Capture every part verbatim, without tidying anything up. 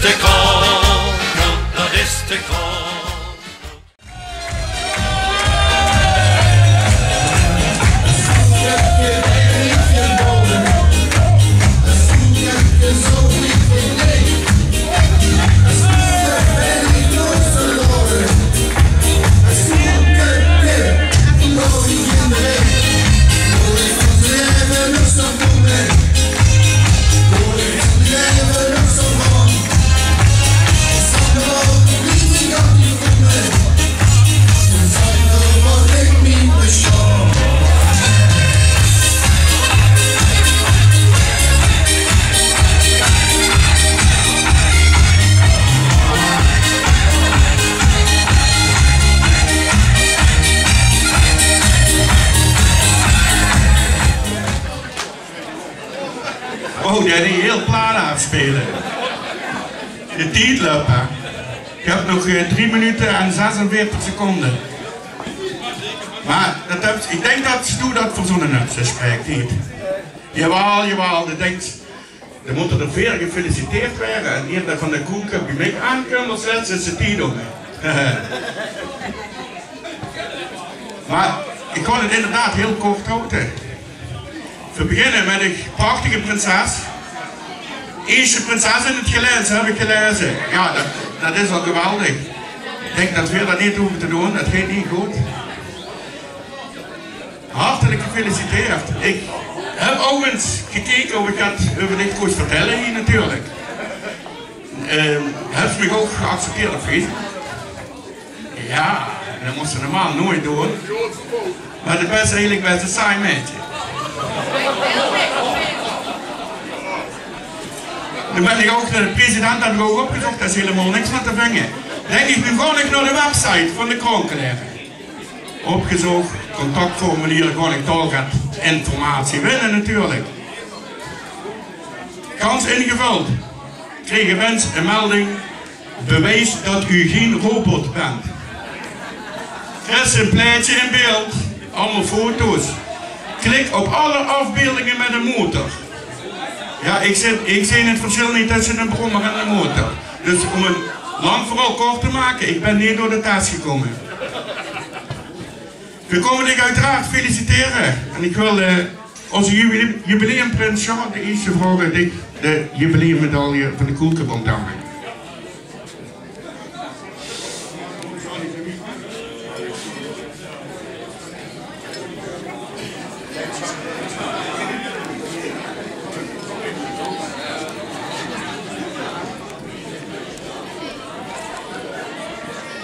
De Krokel, dat is de Krokel. Wow, die hei hiel plaat aafspeule. De tied löp, hè. Ich höb nog, eh, drie minute en zesenveertig seconde. Mer dat höb, ich dink dat ze doe dat verzónne höbbe, de spreektied. Jawaal, jawaal, de dinks, dan mótte d'r veer gefeliciteerd waere. En ier dat van de Krokel bie mich aankump, es lètste is de tied óm. Mer ich kan 't inderdaad hiel kort haoje. Veer beginne mit ein prachtige prinses. Ierste prinses in 't gelaeze, höb ich gelaeze. Jao, dat, dat is al geweldig. Ich dink dat veer dat neet hove te doon, dat geit neet good. Hartelik gefeliciteerd. Ich höb ouch ins gekeke of ich get euver dich kós vertèlle hie natuurlik. Ehm, höbs mich ouch geaccepteerd op Facebook? Jao, dat mós se normaal noeats doon. Mer de bès eigelik bès ein saai maedje. Doe bön ich ouch nao de president, höb ich ouch opgezoch, dao is hielemaol niks van te vinge. Dink ich, noe gaon ich nao de website van de Kronkelere. Opgezoch, contactformulier, gaon ich dao get informatie vinge natuurlik. Gans ingevöld. Kriege minse ein melding: bewijs dat u geen robot bent. Kriss ein plaetje in beeld, allemaol foto's. Klik op alle afbeeldingen met een motor. Jao, ich zeen, ich zeen 't versjil neet tösse eine brommer en eine motor. Dus óm 't lang verhaol kort te make, ich bön neet door de tes gekómme. Veer kómme dich oeteraard felicitere. En ich wil, eh, ózze jubileum-, jubileumprins Jean de Ierste vraoge dich de jubileummedaille van de Krokel óm te hange.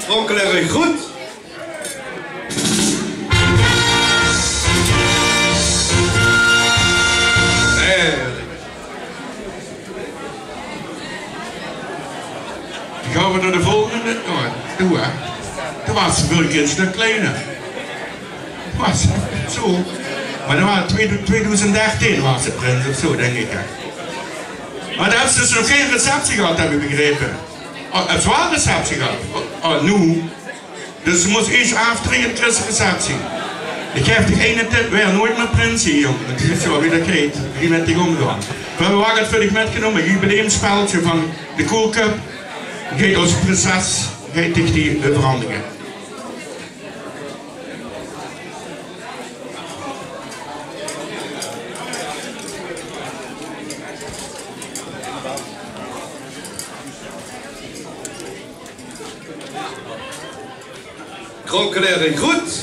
Kronkelere groet. Eh. Gaon veer nao de volgende? Oh, doe, hè. Dat waas vörrig ein stök kleiner. Waas zo. Mer dat waas twieë-, twieëdoezend dertien waas de prins of zo, dink ich, hè. Mer dao höbs se dus nog gein receptie gehad, höb ich begrepe. Oh, höbs se waal receptie gehad? Oh, oh, noe. Dus se mós ieësj aaftraeje, kriss se receptie. Ich gaef dich eine tip, waer noeats mie prins hie, jóng. Want det is zo wie det geit. Die mit dich ómgaon. Veer höbbe waal get veur dich mitgenómme. Jubileumspeldje van de Cool Cup. Geit ós prinses, geit dich die euverhandige. Kronkelere groet.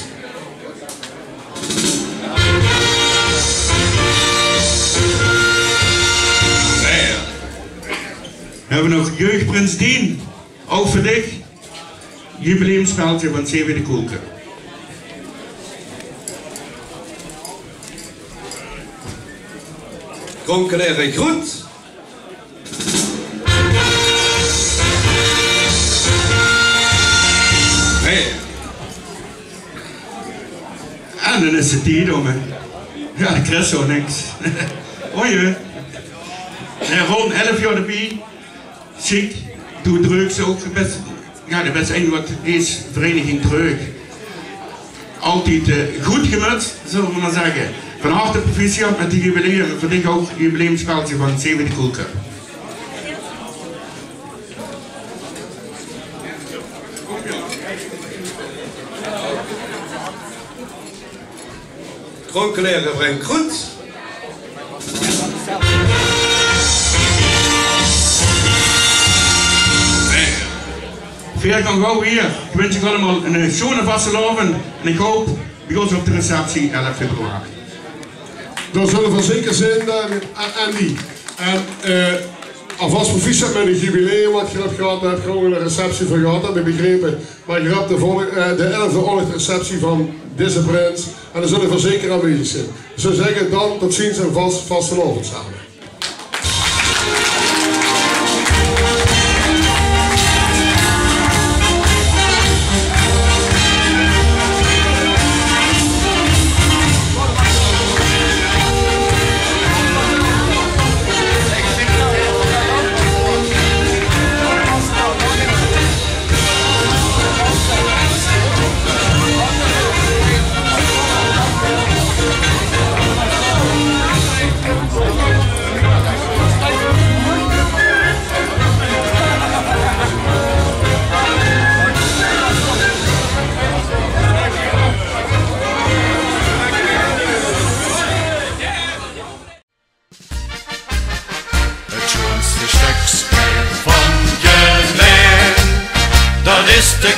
Veer höbbe nog jeugdprins Dien. Ouch veur dich. Jubileumspeldje van C W de Cool Cup. Kronkelere groet. Hey. En dan is 't tied óm, hè. Jao, de kriss zo niks. O jee. Jao, Ron, elf jaor d'rbie. Sjiek, doe dreugs ouch bès, jao, de bès ein wat dees vereiniging dreug. Altied, eh, good gemöts, zölle v'r mer zègke. Van harte proficiat mit de jubileum. Veur dich ouch jubileumspeldje van C W de Cool Cup. Groeatcollega Brenk Groet. Veer gaon gaw wiejer. Ich wins uch allemaol eine sjoeane vastelaovend en ich haop bie ós op de receptie elf februari. Dao zulle veer zeker zeen, eh, Andy. En, eh, alvas proficiat mit 't jubileum wat geer höb gehad. Dao höb geer ouch 'n receptie veur gehad, höb ich begrepe. Mer geer höb de vol-, eh, de elfde aolich de receptie van deze prins. En dao zulle veer zeker aanwezig zeen. Ich zou zègke, dan tot ziens en vas, vastelaovend same. Het sjoenste stökske van Gelaen, dat is de